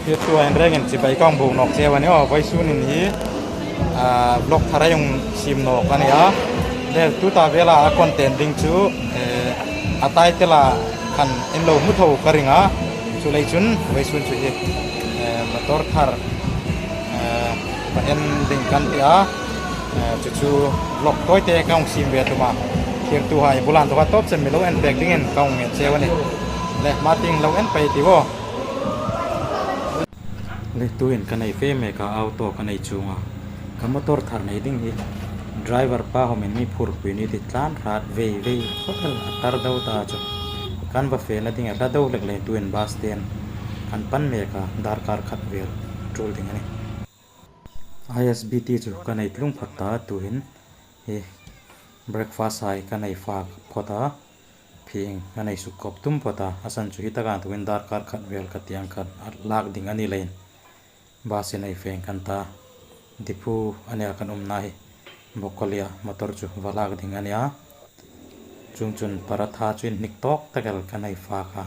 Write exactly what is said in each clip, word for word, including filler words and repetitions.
Tuhin rengin chibai ka hung buk nawk cheu a nih aw, vawisun hin hi, a, vlog thar ei hung siem nawk a nih a. Le tuta vela a content ding chu, e, a title-a khan in lo hmu tho ka ring a. Chuleiin chun vawisun chu hi, e, motor thar, e, va en ding kan ti a. E, chu chu vlog tawite ka hung siem ve tum a. Thlirtuhai bula inthawka tawp chen mi lo en pek dingin ka hung ngen cheu a nih. Le, hma tieng lo en pei ti aw. Le, tuhin ka nei fe mek a, auto ka nei chuong a. Ka motor thar nei ding hi driver pa homin mi phurpui ni ti tlan hrat vei vei khawp el a tar deu ta chu. Kan va fena ding a hla deu hlek leiin tuhin bus stand kan pan mek a, darkar khat vel tul ding a nih. I S B T chu ka nei tlung phawt ta tuhin. Hi breakfast hai ka nei fak phawt a. Phing ka nei suk kawp tum phawt a, a san chu hi taka tuhin darkar khat vel ka tiang khan a lak ding a ni leiin bus-in ei fe kan ta. Diphu a nia kan umna hi. Bokolia motor chu va lak ding a nia. Chuongchun paratha chu inhnik tawk tak el ka nei fak a.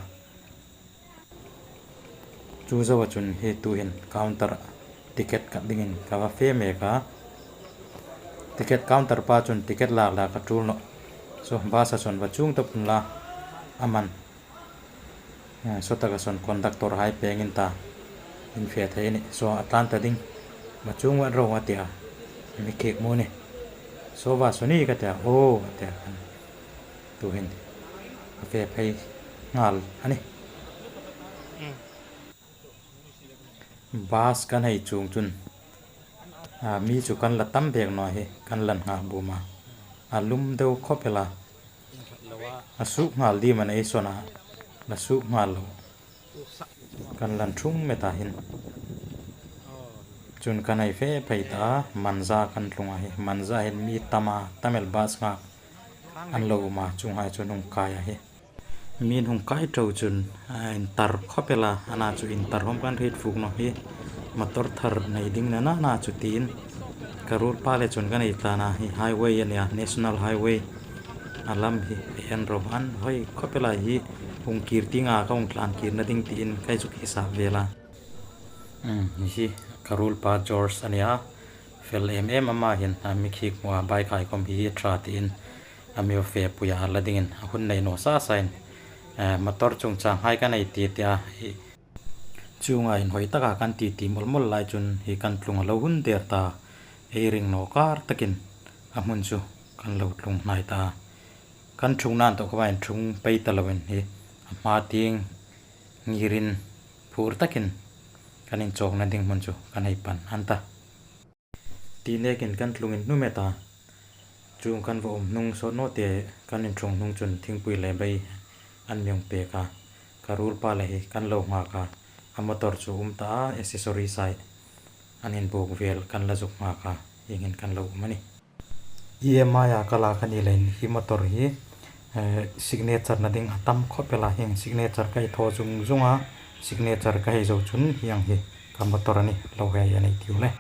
Chu zoa chun hi tuhin counter ticket kat dingin ka va fe mek a. Ticket counter pa chun ticket lak la ka tul nawh. Saw bus-a saw va chuong ta pun la, aman, eh, saw taka saw conductor hai peng in ta, in fe thei a nih. Saw a tlan ta ding, va chuong vat ro a tia, mi khik mu ni. Saw va saw ni ka tia, aw a tia. Tuhin a fe phei nghal a nih. Bus kan hei chuong chun, a, mi chu kan la tam bek naw hi, kan lan nghak bum a. A lum deu khawp el a. A suk nghal ding am a ni ei saw a, la suk nghal lo. Kan lan thung met a hin. Chun kan hei fe phei ta, Manja kan tlung a hi. Manja hin mi tam a, tam el bus nghak an lo um a, chuonghai chu an hung kai a hi. Mi an hung kai tho chun, a, intar khawp el a, ana chu intar hawm kan hriet fuk naw hi. Motor thar nei ding nana chu tiin. Ka ruolpa le chun kan hei tlan a hi, highway a nia, National Highway. A lam hi, en ro an, hoi khawp el a hi, hung kir tieng a, ka hung tlan kirna ding tiin, ka zuk hisap vel a. Um, hi, ka ruolpa George a nia, fel em em ama hin, a mi khik mu a, bike hai khawm hi, hi ṭha tiin, a mi fe pui a, la dingin, a hun nei naw sa sain, eh, motor chungchang hai ka nei ti tia, hi, chuonga inhawi taka kan ti ti mawl mawl lai chun hi kan tlung a lo hun der ta, ei ring naw kar takin a hmun chu kan lo tlung hnai ta. Kan ṭhungna an tawk khawmin ṭhung pei ta loin hi a hma tieng ngirin phur takin kan inchawkna ding hmun chu kan hei pan an ta. Ti nekin kan tlung inhnu met a. Chuong kan va um hnung sawt naw te kan inṭhung hnung chun thingpui le bei an mi hung pek a. Ka ruolpa le hi kan lo nghak a. A motor chu um ta a, accessories hai an inbuk vel kan la zuk nghak a. Hieng hin kan lo um a nih. E M I a ka lak a ni leiin hi motor hi, eh, signature-na ding a tam khawp el a, hieng signature ka hei thaw zung zung a, signature ka hei zo chun hieng hi ka motor a nih, lo hei a nei tiu le.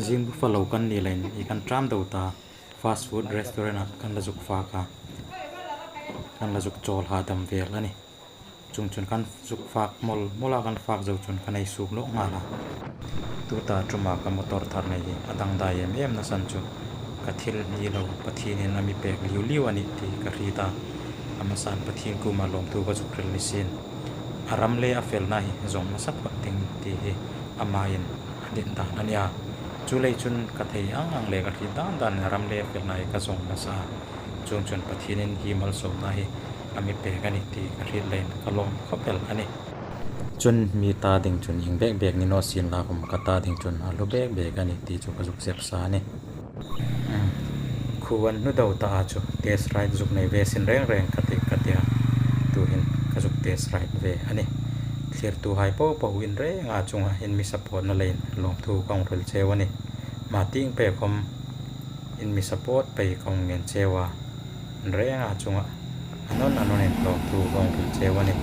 Zing bu falo kan ni leiin hi kan ṭam do ta, fast food restaurant-a kan la zuk fak a, kan la zuk chawl hadam vel a nih. Chuongchun kan zuk fak mawl mawl a, kan fak zo chun kan hei suok nawk nghal a. Tuta ṭuma ka motor thar nei hi a dangdai em em nasan chu ka thil ni lo, Pathienin a mi pek liu liu a nih ti ka hriet a. A hmasan Pathien kuoma lawmthu ka zuk hril ni sien. A ram le a felna hi zawng hmasa phawt ding ti hi amain a dit dan a nih a. Chuleiin chun ka thei ang ang le ka hriet dan dan a ram le a felna hi ka zawng hmasa a. Chuongchun Pathienin hi malsawmna hi a mi pek a nih ti ka hriet leiin ka lawm khawp el a nih. Chun mi ta ding chun ieng bêk bêk ni naw sienla khawm ka ta ding chun a hlu bêk bêk a nih ti chu ka zuk zep sa a nih. Khuo an hnu deu ta a chu test ride zuk nei ve sin rêng rêng ka tih ka ti a, tuhin ka zuk test ride ve a nih. Thlirtuhai po po in rênga chunga in mi supportna leiin lawmthu ka hung hril cheu a nih. Hma tieng pei khawm in mi support pei ka hung ngen cheu a, in rênga chungah a nawn a nawnin lawmthu ka hung hril cheu a nih.